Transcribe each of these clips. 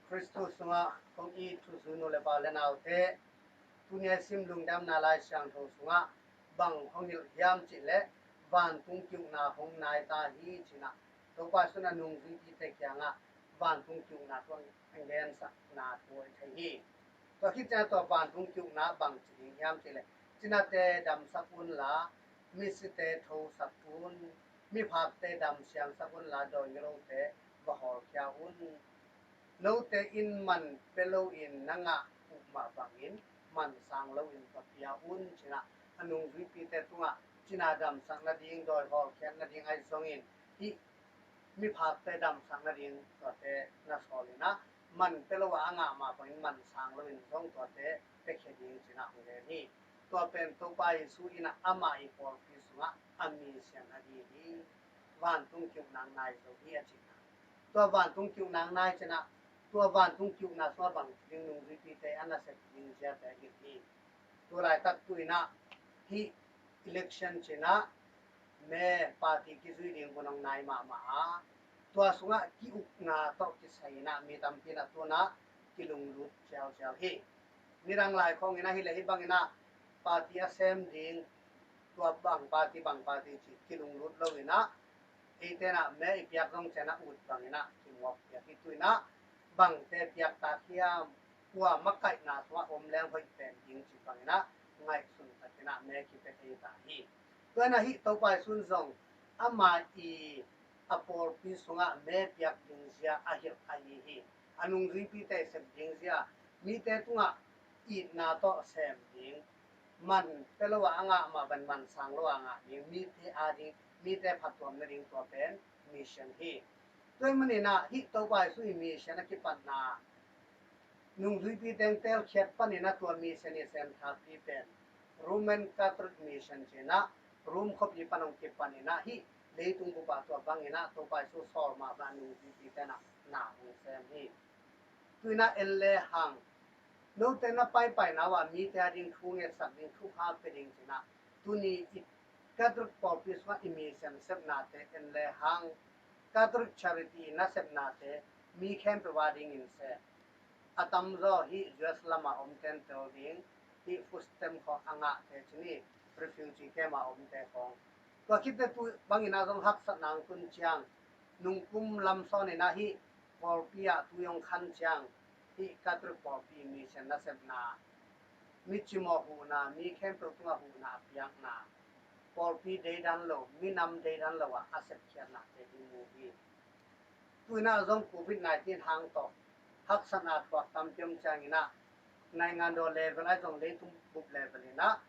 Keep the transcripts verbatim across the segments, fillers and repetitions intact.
Khristu sungah kong it thuzui nu le pa le naute, tuni a sim Lungdamna Lai Siangtho sungah bang hong hilh hiam cih leh, vantung ki-ukna hong nai ta hi ci-in ah, Topa Jesu in a nungzuipite kiangah vantung ki-ukna thu a gensakna thu ahi thei hi. Tua khit ciang tua vantung ki-ukna bang ci ding hiam cih leh, cinate damsak unla, misite thosak un, miphakte damsiangsak unla, dawi milote va hawlkhia un. Note in man pia loin na ngah uh mah bangin man sang loin va pia un ci-in ah, a nungzuipite tungah cina damsak nading, dawi hawlkhiat nading ahi zongin, hih miphakte damsak nading tuate na sawl in ah, man pia lo a a ngah mah bangin man sang loin zong tuate piakhia ding ci-in ah hong gen hi. Tua pen Topa Jesu in ah amah i pawlpi sungah a mission ahi hi. Vantung ki-ukna hong nai zo hi a cihna. Tua vantung ki-ukna hong nai ci-in ah, tua vantung ki-ukna sungah bang ci ding, nungzuipite a nasep ding ziate ahi hi. Tu laitak tu-in ah hih election ci-in ah me party kizui ding hun hong nai mahmah a, tua sungah ki-ukna tawh kisai in ah mi tampi in ah tu-in ah kilunglut ciauciau hi. Nidang lai khawng in ah hi leh hih bangin ah party a sem ding, tua bang party bang party ci kilunglut loin ah, eite in ah me i piak zong ciang ah ut bangin ah kimuak piak hi. Tu-in ah bangte piak ta hiam, kua makaihna sungah om leng hoih pen ding ci bangin ah ngaihsun takin ah me kipia thei ta hi. Tua in ah hih Topa Jesu in zong amah i a pawlpi sungah me piak ding zia a hilh ahi hi. A nungzuipite sep ding zia, mite tungah itna tawh sem ding, man pia lo a a ngah mah bangin man sang lo a ngah ding, mite a ding, mite phattuam nading, tua pen mission hi. Tua ahih manin ah hih Topa Jesu i mission a kipatna, nungzuipi teng telkhiat panin ah tua mission i semthapi pen Roman Catholic Mission ci-in ah Rome khuapi pan hong kipanin ah hih leitung bup ah tua bangin ah Topa Jesu sawl mah bangin nungzuipite in ah na hong sem hi. Tu-in ah en le hang, note na paipaina uh ah mite a ding thu ngetsak ding, thupha pia ding ci-in ah, tuni i Catholic pawlpi sungah i mission sepnate en le hang, Catholic Charity nasepnate mi khempeuh a dingin sem. A tamzaw hih U S lam ah omte in tel ding, hih food stamp khawng a ngahte ci-in, refugee camp ah omte khawng. Tua khit teh tu bangin ah zong haksatna hong tun ciang, nungkum lam sawnin ah hih pawlpi ah tui hong khan ciang, hih Catholic pawlpi mission nasepna, mi cimawh huhna, mi khempeuh tungah huhna a piakna, pawlpi deidan lo, minam deidan lo ah a sepkhiatnate i mu hi. Tu-in ah zong covid nineteen hang tawh haksatna thuak tampi om ciangin ah, naingandaw level ahi zong leitung bup level in ah,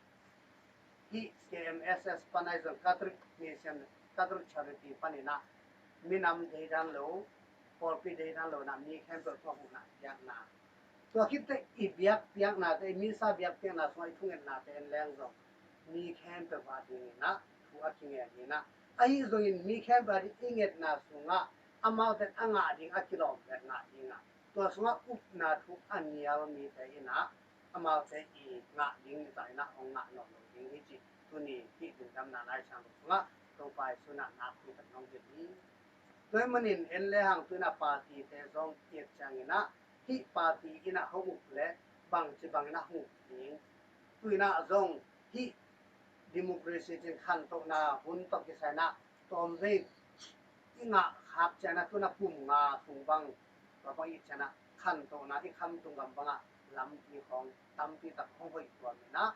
hih K M S S pan ahi zong Catholic Mission, Catholic Charity panin ah minam deidan lo, pawlpi deidan lo in ah mi khempeuh tungah huhna piakna. Tua khit teh i biakpiaknate, i misa biakpiakna sungah i thungetnate en leng zong mi khempeuh a dingin ah thu a kingen hi-in ah, ahi zongin mi khempeuh a ding i ngetna sungah amaute in a ngah ding a kilawm vet ngah ding ah, tua sungah upna thu a nial mite in ah amaute i ngah ding mita in ah hong ngah nawn lo ding hi cih tuni hih Lungdamna Lai Siangtho sungah Topa Jesu in ah nakpi takin hong hilh hi. Tua ahih manin en le hang, tu-in ah partyte zong i et ciangin ah hih party in ah hong uk leh bangci bangin ah hong uk ding. Tu-in ah zong hih democracy ci-in khantohna hun tawh kisai in ah tawmvei i ngah khak ciangin ah tu-in ah kum nga sung bang, tua bang i et ciangin ah khantohna i khamtung gam bangah lampi khawng tampi tak hong hoih tuam in ah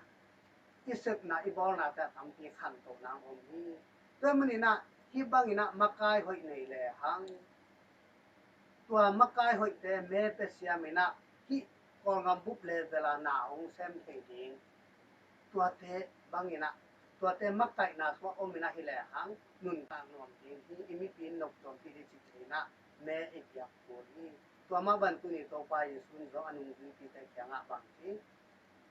i sepna i bawlnate ah tampi khantohna hong om hi. Tua ahih manin ah hih bangin ah makai hoih nei le hang, tua makai hoihte me pia siam in ah hih Kawlgam bup level ah na hong sem thei ding, tuate bangin ah, tuate makaihna sungah om in ah hi le hang nuntak nuam ding hi. I mipi in nop tuampih ding cih thei in ah me i piak kul hi. Tua mah bangin tuni Topa Jesu in zong a nungzuipite kiangah bang ci,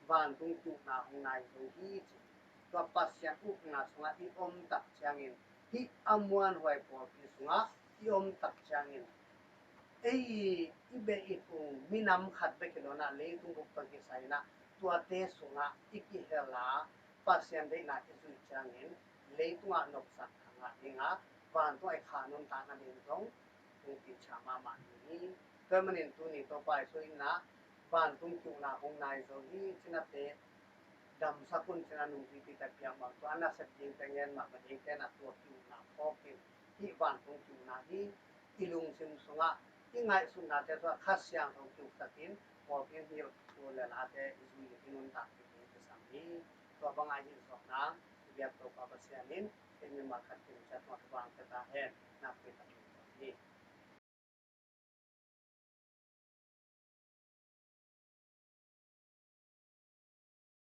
vantung ki-ukna hong nai zo hi ci. Tua Pasian ukna sungah i om tak ciangin, hih a muanhuai pawlpi sungah i om tak ciangin, ei i beh i phung minam khat bek hi lo in ah leitung bup tawh kisai in ah tuate sungah i kihel a, Pasian deihna i zuih ciangin leitungah nopsak a ngah ding a, vantung a i kha nuntakna ding zong hong picha mahmah ding hi. Tua manin tuni Topa Jesu in ah vantung ki-ukna hong nai zo hi, cinate damsak un cin a nungzuipi tak piang bang tua a nasep dingte ngen mah ma dingte na tua ki-ukna phawkin hih vantung ki-ukna hi. I lungsim sungah i ngaihsutnate tua Kha Siangtho ki-uksakin pawlpi in hih thu le late zui i nuntakpih ding kisam hi. Tua bangah hih zawhna i biak Topa Pasian in ei mimal khat kim ciat hong vang pia ta hen. Nakpi takin hi.